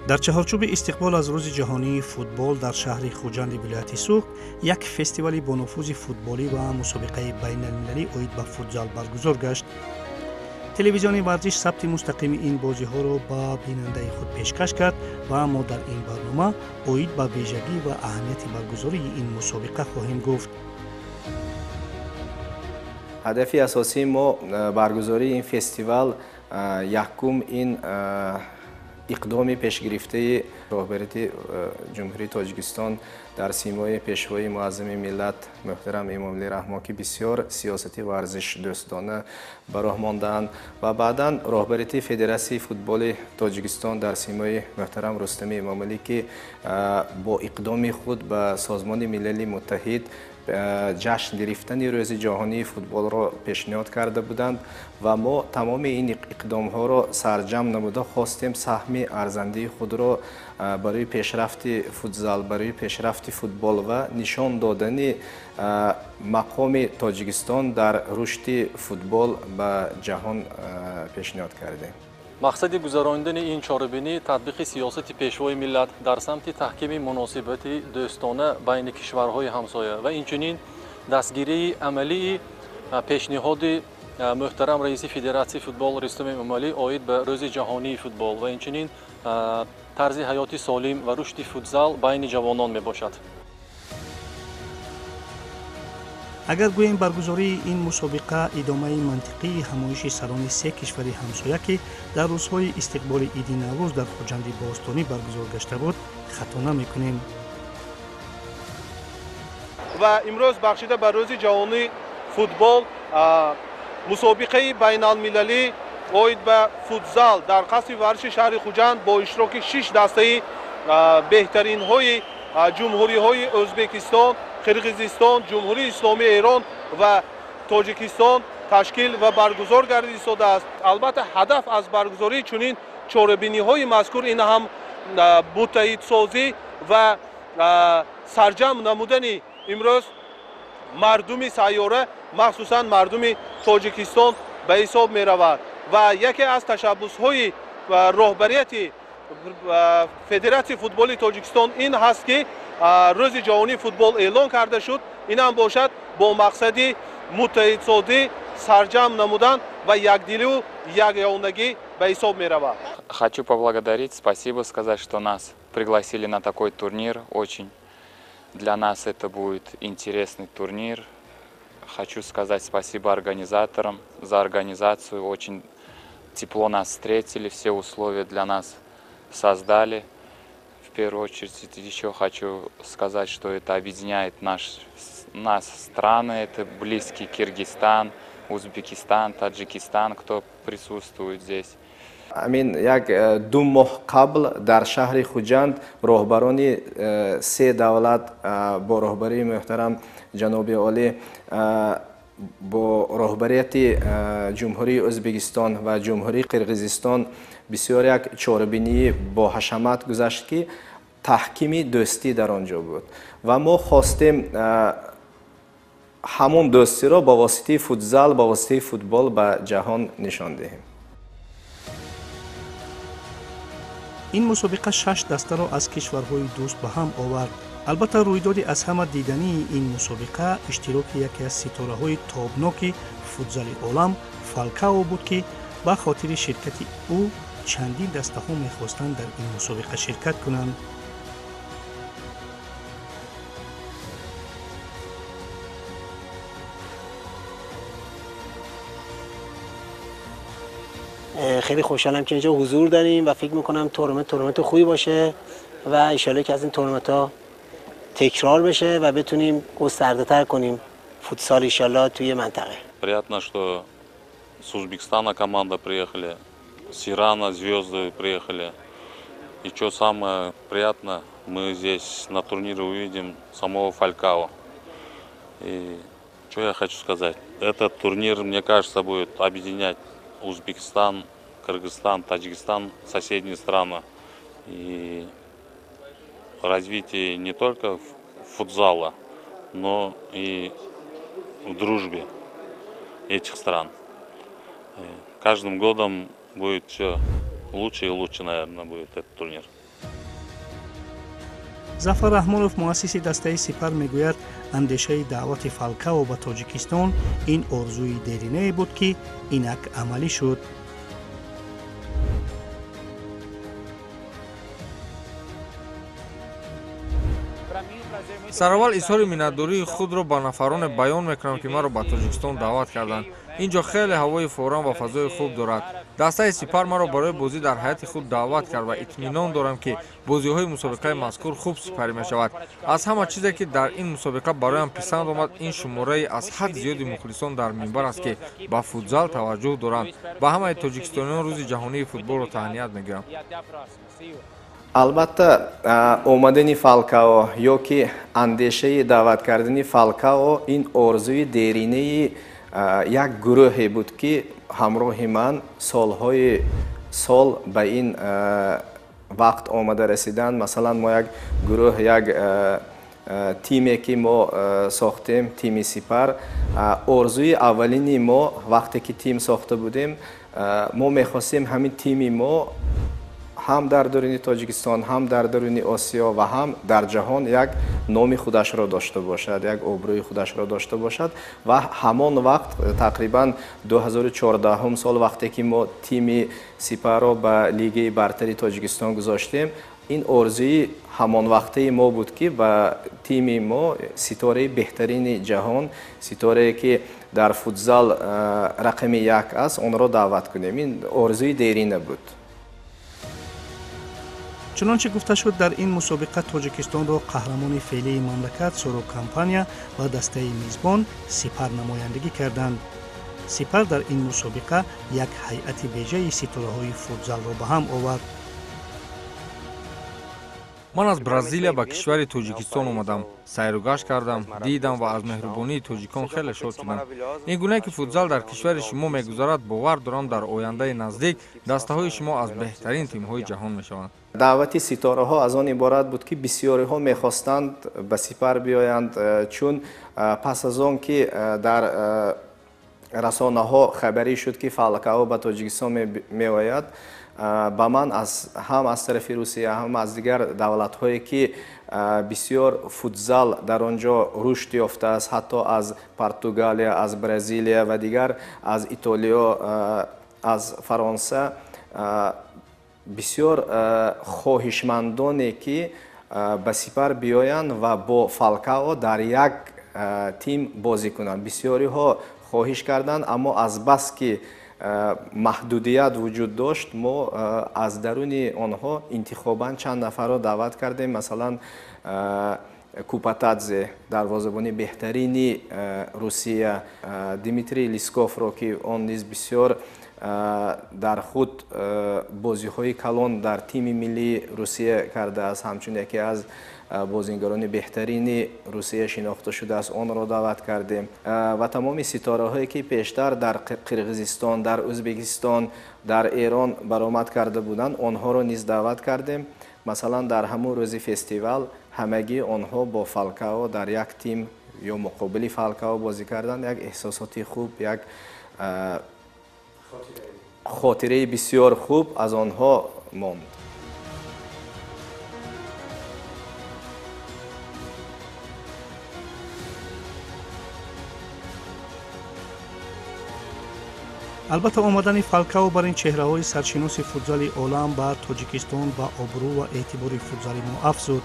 Дар чаҳорчӯби истиқбол аз Рӯзи ҷаҳонии футбол дар шаҳри Хуҷанди вилояти Суғд як фестивали бонуфузи футболӣ ва мусобиқаи байналмилалӣ оид ба футзал баргузор гашт. Телевизиони Варзиш сабти мустақими ин бозиҳоро ба бинандаи худ пешкаш кард ва мо дар ин барнома оид ба вижагӣ ва аҳамияти баргузории ин мусобиқа хоҳем гуфт. Ҳадафи асосии мо баргузории ин фестивал якум ин иқдоми пешгирифтаи роҳбарияти Ҷумҳурии Тоҷикистон дар симои Пешвои Муаззами миллат муҳтарам Эмомалӣ Раҳмон, ки бисёр сиёсати варзишдӯстона ба роҳ мондаанд, ва баъдан роҳбарияти Федератсияи футболи Тоҷикистон дар симои муҳтарам Рустами Эмомалӣ, ки бо иқдоми худ ба Созмони Милали Муттаҳид ҷашн гирифтани Рӯзи ҷаҳонии футболро пешниҳод карда буданд ва мо тамоми ин иқдомҳоро сарҷамъ намуда хостем саҳми арзандии худро барои пешрафти футзал, барои пешрафти футбол ва нишон додани мақоми Тоҷикистон дар рушди футбол ба ҷаҳон пешниҳод кардем. Мақсади гузаронидани ин чорабинӣ татбиқи сиёсати Пешвои миллат дар самти таҳкими муносибати дӯстона байни кишварҳои ҳамсоя ва инчунин дастгирии амалии пешниҳоди муҳтарам раиси Федератсияи футбол Рустами Эмомалӣ оид ба Рӯзи ҷаҳонии футбол ва инчунин тарзи ҳаёти солим ва рушди футзал байни ҷавонон мебошад. Агар гӯем баргузории ин мусобиқа идомаи мантиқии ҳамоиши сарони се кишвари ҳамсоя, ки дар рӯзҳои истиқболи иди Наврӯз дар Хуҷанди бостонӣ баргузор гашта буд, хато намекунем. Ва имрӯз бахшида ба Рӯзи ҷаҳонии футбол мусобиқаи байналмилалӣ оид ба футзал дар қасри варзиши шаҳри Хуҷанд бо иштироки 6 дастаи беҳтаринҳои ҷумҳуриҳои Ӯзбекистон, Қирғизистон, Ҷумҳурии Исломии Эрон ва Тоҷикистон ташкил ва баргузор гардида истодааст. Албатта, ҳадаф аз баргузории чунин чорабиниҳои мазкур ин ҳам муттаҳидсозӣ ва сарҷамъ намудани имрӯз мардуми сайёра, махсусан мардуми Тоҷикистон ба ҳисоб меравад. Ва яке аз ташаббусҳои роҳбарияти Федератсияи футболи Тоҷикистон ин ҳаст, ки Рӯзи ҷаҳонии футбол эълон карда шуд. Ин ҳам бошад бо мақсади муттаҳидсозӣ, сарҷамъ намудан ва якдилию якёнагӣ ба ҳисоб меравад. Хочу поблагодарить, спасибо сказать, что нас пригласили на такой турнир. Очень для нас это будет интересный турнир. Хочу сказать спасибо организаторам за организацию. Очень тепло нас встретили, все условия для нас создали. В первую очередь еще хочу сказать, что это объединяет нас страны, это близкий Киргизстан, Узбекистан, Таджикистан, кто присутствует здесь. Амин, як 2 моҳ қабл дар шаҳри Хуҷанд роҳбарони се давлат бо роҳбарии муҳтарам ҷаноби олӣ, бо роҳбарияти Ҷумҳурии Ӯзбекистон ва Ҷумҳурии Қирғизистон бисёр як чорабинии боҳашамат гузашт, ки таҳкими дӯстӣ дар он ҷо буд ва мо хостем ҳамон дӯстиро ба воситаи футзал, ба воситаи футбол ба ҷаҳон нишон диҳем. Ин мусобиқа 6 дастаро аз кишварҳои дӯст ба ҳам овард. Албатта, рӯйдоди аз ҳама дидании ин мусобиқа иштироки яке аз ситораҳои тобноки футзали олам Фалкао буд, ки ба хотири ширкати ӯ чандин дастаҳо мехостанд дар ин мусобиқа ширкат кунанд. خیلی خوشحالم که اینجا حضور داریم و فکر میکنم تورنمنت خوبی باشه و انشالله که از این تورنمنت ها تکرار بشه و بتونیم گسترده تر کنیم فوتسال انشالله توی منطقه. Приятно, что с Узбекистана команда приехали, с Ирана звезды приехали. И что самое приятное, мы здесь на турнире увидим самого Фалькао. И что я хочу сказать, этот турнир, мне кажется, будет объединять Узбекистан, Кыргызстан, Таджикистан, соседние страны. И развитие не только футзала, но и в дружбе этих стран. Каждым годом будет все лучше и лучше, наверное, будет этот турнир. Зафар Раҳмонов, муассиси дастаи Сипар, мегӯяд, андешаи даъвати Фалкао ба Тоҷикистон ин орзуи деринае буд, ки инак амалӣ шуд. Сараввал изҳори миннатдории худро ба нафароне баён мекунам, ки маро ба Тоҷикистон даъват карданд. Ин ҷо хеле ҳавои форам ва фазои хуб дорад. Дастаи Сипар маро барои бозӣ дар ҳайати худ даъват кард ва итминон дорам, ки бозиҳои мусобиқаи мазкур хуб сипарӣ мешавад. Аз ҳама чизе, ки дар ин мусобиқа бароям писанд омад, ин шумораи аз ҳад зиёди мухлисон дар минбар аст, ки ба футзал таваҷҷӯҳ доранд. Ба ҳамаи тоҷикистониён Рӯзи ҷаҳонии футболро таҳният мегӯям. Албатта, омадани Фалкао ё ки андешаи даъват кардани Фалкао ин орзуи деринаи як гурӯҳе буд, ки ҳамроҳи ман солҳои сол ба ин вақт омада расиданд. Масалан, мо як гурӯҳ, як тиме, ки мо сохтем, тими Сипар. Орзуи аввалини мо, вақте ки тим сохта будем, мо мехостем ҳамин тими мо ҳам дар даруни Тоҷикистон, ҳам дар даруни Осиё ва ҳам дар ҷаҳон як номи худашро дошта бошад, як обрӯи худашро дошта бошад. Ва ҳамон вақт, тақрибан 2014 сол, вақте ки мо тими Сипарро ба Лигаи бартари Тоҷикистон гузоштем, ин орзуи ҳамон вақтаи мо буд, ки ба тими мо ситораи беҳтарини ҷаҳон, ситорае, ки дар футзал рақами як аст, онро даъват кунем. Ин орзуи дерина буд. Чунонче гуфта шуд, дар ин мусобиқа Тоҷикистонро қаҳрамони феълии мамлакат Соро Компания ва дастаи мизбон Сипар намояндагӣ карданд. Сипар дар ин мусобиқа як ҳайати вежаи ситораҳои футзалро ба ҳам овард. Ман аз Бразилия ба кишвари Тоҷикистон омадам, сайру гашт кардам, дидам ва аз меҳрубонии тоҷикон хеле шод шудам. Ин гуна ки футзал дар кишвари шумо мегузарад, бовар дорам, дар ояндаи наздик дастаҳои шумо аз беҳтарин тимҳои ҷаҳон мешаванд. Даъвати ситораҳо аз он иборат буд, ки бисёриҳо мехостанд ба Сипар биёянд, чун пас аз он ки дар расонаҳо хабарӣ шуд, ки Фалкао ба Тоҷикистон меояд, ба ман ҳам аз тарафи Русия, ҳам аз дигар давлатҳое, ки бисёр футзал дар он ҷо рушд ёфтааст, ҳатто аз Португалия, аз Бразилия ва дигар, аз Итолиё, аз Фаронса, бисёр хоҳишмандоне, ки ба Сипар биёянд ва бо Фалкао дар як тим бозӣ кунанд. Бисёриҳо хоҳиш карданд, аммо азбаски маҳдудият вуҷуд дошт, мо аз даруни онҳо интихобан чанд нафарро даъват кардем. Масалан, Купатадзе, дарвозабони беҳтарини Русия, Дмитрий Лисковро, ки он низ бисёр дар худ бозиҳои калон дар тими миллии Русия кардааст, ҳамчун яке аз бозингарони беҳтарини Русия шинохта шудааст, онро даъват кардем. Ва тамоми ситораҳое, ки пештар дар Қирғизистон, дар Ӯзбекистон, дар Эрон баромад карда буданд, онҳоро низ даъват кардем. Масалан, дар ҳамон рӯзи фестивал ҳамагӣ онҳо бо Фалкао дар як тим ё муқобили Фалкао бозӣ карданд. Як эҳсосоти хуб, як хотираи бисёр хуб аз онҳо монд. Албатта, омадани Фалкао бар ин чеҳраҳои саршиноси футзали олам ба Тоҷикистон ба обрӯ ва эътибори футзали мо афзуд,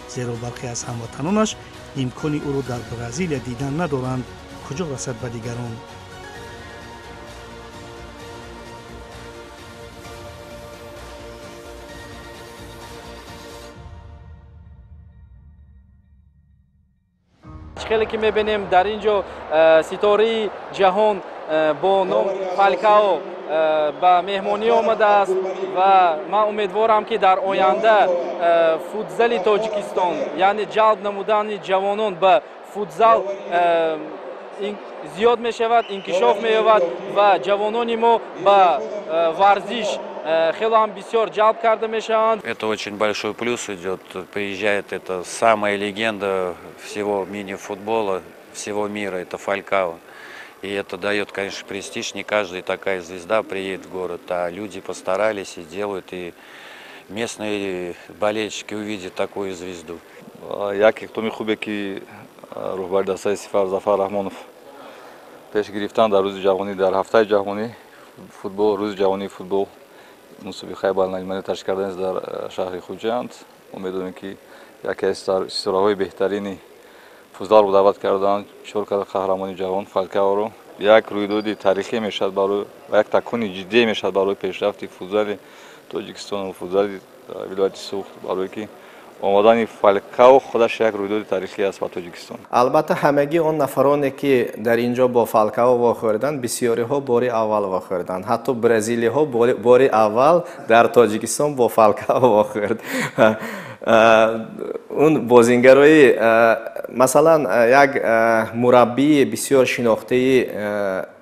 зеро бархе аз ҳамватанонаш имкони ӯро дар Бразилия дидан надоранд, куҷо расад ба дигарон. Хеле ки мебинем, дар ин ҷо ситораи ҷаҳон бо ном Фалкао ба меҳмонӣ омадааст ва ман умедворам, ки дар оянда футзали Тоҷикистон, яъне ҷалб намудани ҷавонон ба футзал зиёд мешавад, инкишоф меёбад ва ҷавонони мо ба варзиш хеле ҳам бисёр ҷалб карда мешаванд. Это очень большой плюс идет. Приезжает это самая легенда всего мини-футбола, всего мира, это Фалькао. И это дает, конечно, престиж. Не каждая такая звезда приедет в город, а люди постарались и делают. И местные болельщики увидят такую звезду. Як иқдоми хубе, ки роҳбари дастаи Сипар Зафар Раҳмонов пеш гирифтан дар рӯзи ҷаҳонӣ, дар ҳафтаи ҷаҳонӣ футбол, рӯзи ҷаҳонии футбол мусобиқаи байналмилалӣ ташкил кардааст дар шаҳри Хуҷанд. Умедворем, ки яке аз ситораҳои беҳтарини футзалро даъват карданд, чор карат қаҳрамони ҷаҳон Фалкаоро. Як рӯйдоди таърихӣ мешавад барои ва як такони ҷиддие мешавад барои пешрафти футзали Тоҷикистон ва футзали вилояти Суғд, барое ки омадани Фалкао худаш як рӯйдоди таърихӣ аст ба Тоҷикистон. Албатта, ҳамагӣ он нафароне, ки дар ин ҷо бо Фалкао вохӯрданд, бисёриҳо бори аввал вохӯрданд. Ҳатто бразилиҳо бори аввал дар Тоҷикистон бо Фалкао вохӯрд. Он бозингарои, масалан, як мураббии бисёр шинохтаи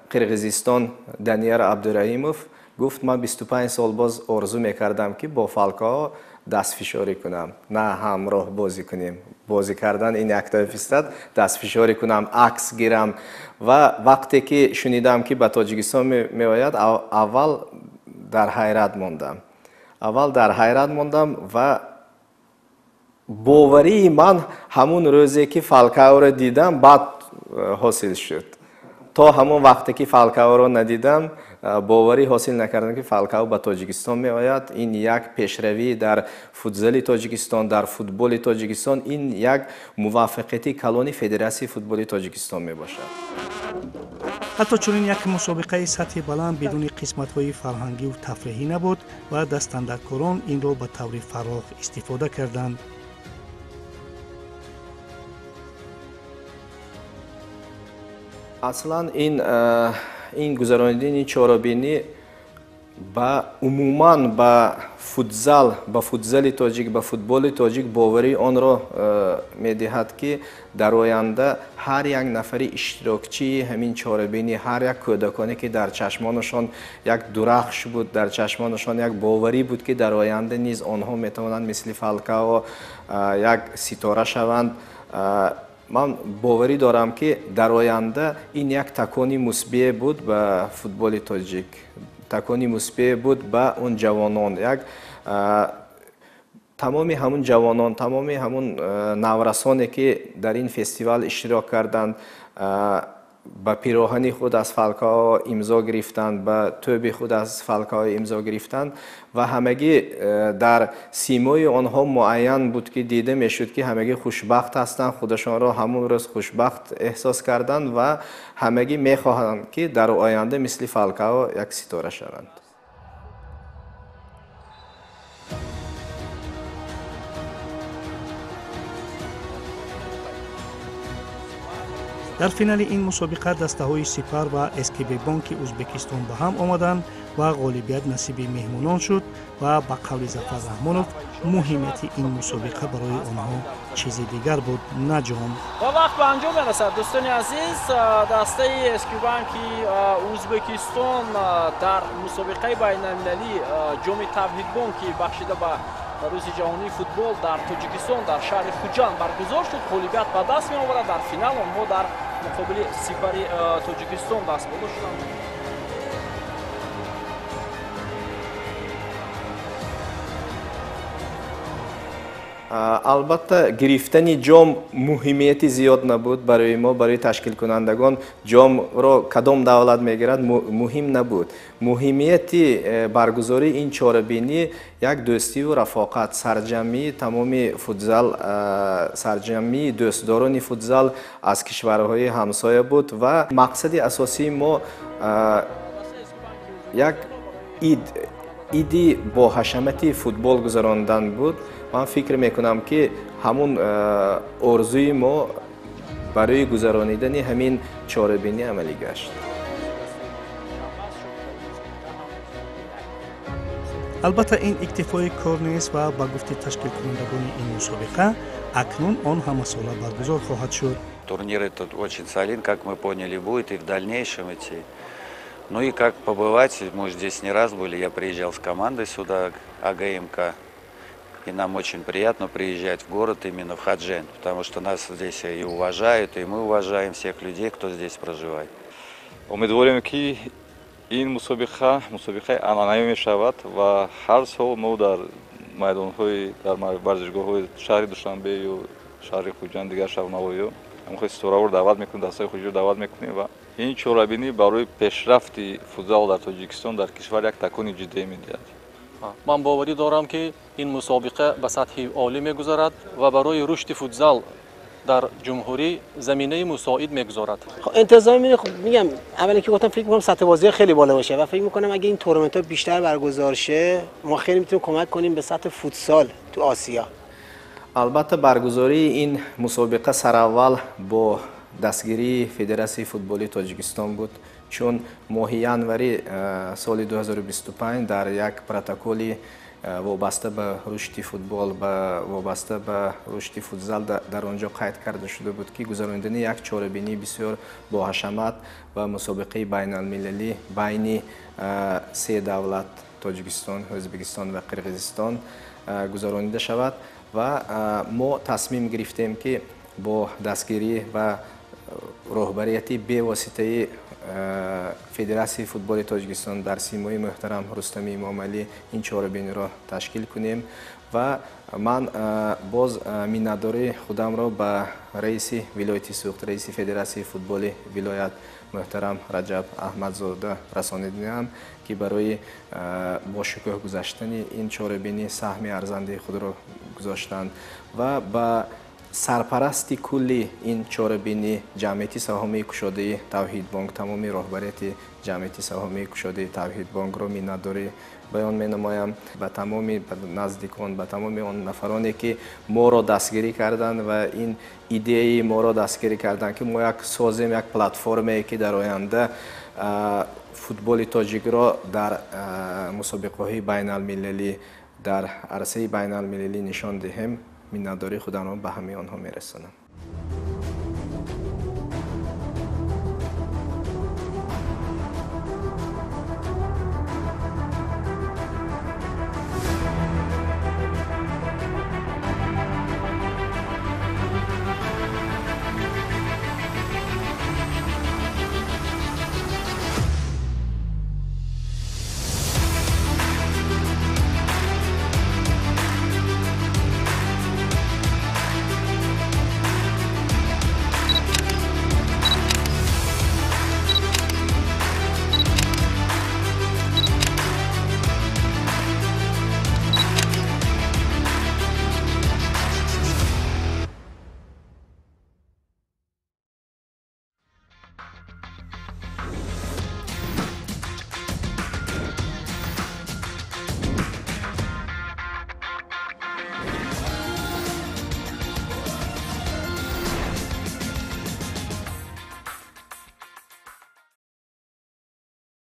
Қирғизистон Данияр Абдураҳимов гуфт: ман 25 сол боз орзу мекардам, ки бо Фалкао дастфишорӣ кунам, на ҳамроҳ бозӣ кунем. Бозӣ кардан ин як тараф истад, дастфишорӣ кунам, акс гирам. Ва вақте ки шунидам, ки ба Тоҷикистон меояд, аввал дар ҳайрат мондам, аввал дар ҳайрат мондам ва боварии ман ҳамун рӯзе, ки Фалкаоро дидам, баъд ҳосил шуд. То ҳамон вақте ки Фалкаоро надидам, боварӣ ҳосил накардам, ки Фалкао ба Тоҷикистон меояд. Ин як пешравӣ дар футзали Тоҷикистон, дар футболи Тоҷикистон, ин як муваффақияти калони Федератсияи футболи Тоҷикистон мебошад. Ҳатто чунин як мусобиқаи сатҳи баланд бидуни қисматҳои фарҳангиву тафриҳӣ набуд ва дастандаркорон инро ба таври фарох истифода карданд. Аслан ин гузаронидани чорабинӣ ба умуман ба футзал, ба футзали тоҷик, ба футболи тоҷик боварии онро медиҳад, ки дар оянда ҳар як нафари иштирокчии ҳамин чорабинӣ, ҳар як кӯдаконе, ки дар чашмонашон як дурахш буд, дар чашмонашон як боварӣ буд, ки дар оянда низ онҳо метавонанд мисли Фалкао як ситора шаванд. Ман боварӣ дорам, ки дар оянда ин як такони мусбие буд ба футболи тоҷик, такони мусбие буд ба он ҷавонон, як тамоми ҳамун ҷавонон, тамоми ҳамун наврасоне, ки дар ин фестивал иштирок карданд, ба пироҳани худ аз Фалкао имзо гирифтанд, ба тӯби худ аз Фалкао имзо гирифтанд ва ҳамагӣ дар симои онҳо муайян буд, ки дида мешуд, ки ҳамагӣ хушбахт ҳастанд, худашонро ҳамон рӯз хушбахт эҳсос карданд ва ҳамагӣ мехоҳанд, ки дар оянда мисли Фалкао як ситора шаванд. Дар финали ин мусобиқа дастаҳои Сипар ва СКБ Бонки Ӯзбекистон ба ҳам омаданд ва ғолибият насиби меҳмонон шуд ва ба қавли Зафар Раҳмонов, муҳимияти ин мусобиқа барои онҳо чизи дигар буд, на ҷом. Ва вақт ба анҷом мерасад, дӯстони азиз. Дастаи СКБ Бонки Ӯзбекистон дар мусобиқаи байналмилалӣ ҷоми Тавҳидбонк, ки бахшида ба рӯзи ҷаҳонии футбол дар Тоҷикистон дар шаҳри Хуҷанд баргузор шуд, ғолибият ба даст меоварад. Дар финал онҳо дар муқобили Сипари Тоҷикистон дастболо шуданд. Албатта, гирифтани ҷом муҳимияти зиёд набуд барои мо, барои ташкилкунандагон. Ҷомро кадом давлат мегирад, муҳим набуд. Муҳимияти баргузории ин чорабинӣ як дӯстиву рафоқат, сарҷамъии тамоми футзал, сарҷамъии дӯстдорони футзал аз кишварҳои ҳамсоя буд ва мақсади асосии мо як иди бо ҳашамати футбол гузарондан буд. Ман фикр мекунам, ки ҳамун орзуи мо барои гузаронидани ҳамин чорабинӣ амалӣ гашт. Албатта, ин иктифои кор нест ва ба гуфти ташкилкунандагони ин мусобиқа, акнун он ҳамасола баргузор хоҳад шуд. Турнир этот очень солидный, как мы поняли, будет и в дальнейшем идти. Ну и как побывать, мы здесь не раз были, я приезжал с командой сюда, АГМК, и нам очень приятно приезжать в город именно в Худжанд, потому что нас здесь и уважают, и мы уважаем всех людей, кто здесь проживает. Умедворем, ки ин мусобиқа мусобиқаи анъанавӣ мешавад ва ҳар сол мо дар Майдонҳои дар варзишгоҳҳои шаҳри Душанбе ё шаҳри Хуҷанд, дигар шаҳрнавоиҳо ҳамхои ситораҳоро даъват мекунем, дастаи хориҷиро даъват мекунем ва ин чорабинӣ барои пешрафти футзал дар Тоҷикистон, дар кишвар як такони ҷиддӣ медиҳад. Ман боварӣ дорам, ки ин мусобиқа ба сатҳи олӣ мегузарад ва барои рушди футзал дар ҷумҳурӣ заминаи мусоид мегузорад. خب انتظار میره. خب میگم، اولی که گفتم فکر می‌کنم سطح بازی خیلی بالا باشه و فکر می‌کنم اگه این تورنمنت‌ها بیشتر برگزار شه، ما خیلی میتونیم کمک کنیم به سطح فوتسال تو آسیا. Албатта, баргузории ин мусобиқа сараввал бо дастгирии Федератсияи футболи Тоҷикистон буд, чун моҳи январи соли 2025 дар як протоколи вобаста ба рушди футбол, вобаста ба рушди футзал дар он ҷо қайд карда шуда буд, ки гузаронидани як чорабинии бисёр боҳашамат ва мусобиқаи байналмилалӣ байни се давлат, Тоҷикистон, Ӯзбекистон ва Қирғизистон, гузаронида шавад ва мо тасмим гирифтем, ки бо дастгирӣ ва роҳбарияти бевоситаи Федератсияи футболи Тоҷикистон дар симои муҳтарам Рустами Эмомалӣ ин чорабиниро ташкил кунем. Ва ман боз миннатдории худамро ба раиси вилояти Суғд, раиси Федератсияи футболи вилоят муҳтарам Раҷаб Аҳмадзода расонидаам, ки барои бошукӯҳ гузаштани ин чорабинӣ саҳми арзандаи худро гузоштанд, ва ба сарпарасти кулли ин чорабинӣ, Ҷамъияти саҳомии кушодаи Тавҳидбонк, тамоми роҳбарияти Ҷамъияти саҳомии кушодаи Тавҳидбонкро миннатдорӣ баён менамоям, ба тамоми наздикон, ба тамоми он нафароне, ки моро дастгирӣ карданд ва ин идеяи моро дастгирӣ карданд, ки мо як созем як платформае, ки дар оянда футболи тоҷикро дар мусобиқаҳои байналмилалӣ, дар арсаи байналмилалӣ нишон диҳем. Миннатдории худамро ба ҳамаи онҳо мерасонам.